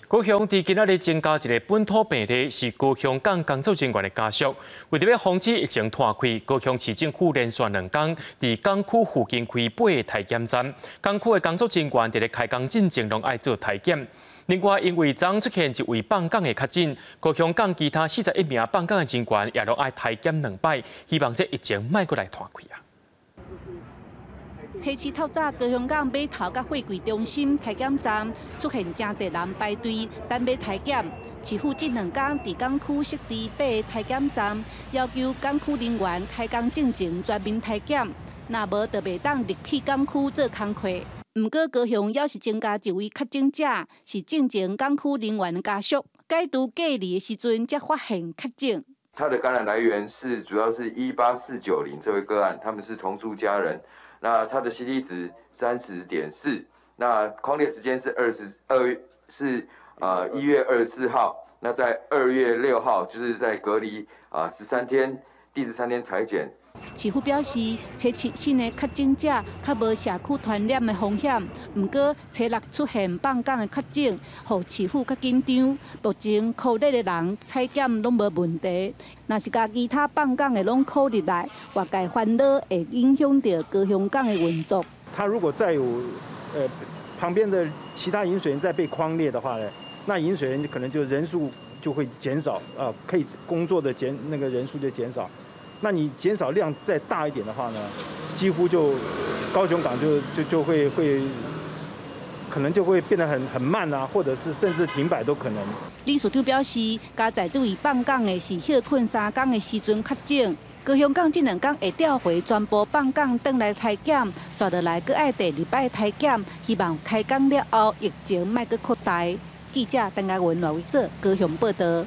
高雄佇今仔日增加一个本土病例，是高雄港工作人員的家屬。為著欲防止疫情拖開，高雄市政府連續兩工佇港區附近開八个篩檢站，港區的工作人員佇咧開工進前攏愛做篩檢。另外，因為昨昏出現一位放工的確診，高雄港其他41名放工的人員也攏愛篩檢兩擺，希望這疫情莫閣來拖開啊。初七透早，高雄港碼頭佮貨櫃中心篩檢站出現誠濟人排隊等欲篩檢。市府這兩工佇港區設置八个篩檢站，要求港區人員開工進前全面篩檢，若無就袂當入去港區做工課。毋過高雄猶是增加一位確診者，是進前港區人員的家屬，解除隔離的時陣才發現確診。他的感染來源是主要是18490這位個案，他們是同住家人。那他的 CT 值30.4，那匡列時間是22是1月24號，那在2月6號就是在隔離十三天，第13天採檢。市府表示，初七新的確診者較無社區傳染的風險，毋過初六出現放工的確診，予市府較緊張。目前箍熱的人採檢攏無問題，若是共其他放工的攏箍入來，外界煩惱會影響著高雄港的運作。他如果再有旁邊的其他飲水員再被匡列的話呢，那飲水員可能就人數就會減少，啊，可以工作的減那個人數就減少。那你減少量再大一點的話呢，幾乎就高雄港就會可能就會變得很慢啊，或者是甚至停擺都可能。理事長表示，佳哉這位放工的是歇睏三工的時陣確診，高雄港這兩工會調回全部放工轉來篩檢，紲落來閣愛第二擺篩檢，希望開工了後疫情莫閣擴大。記者鄧家文、羅偉哲高雄報道。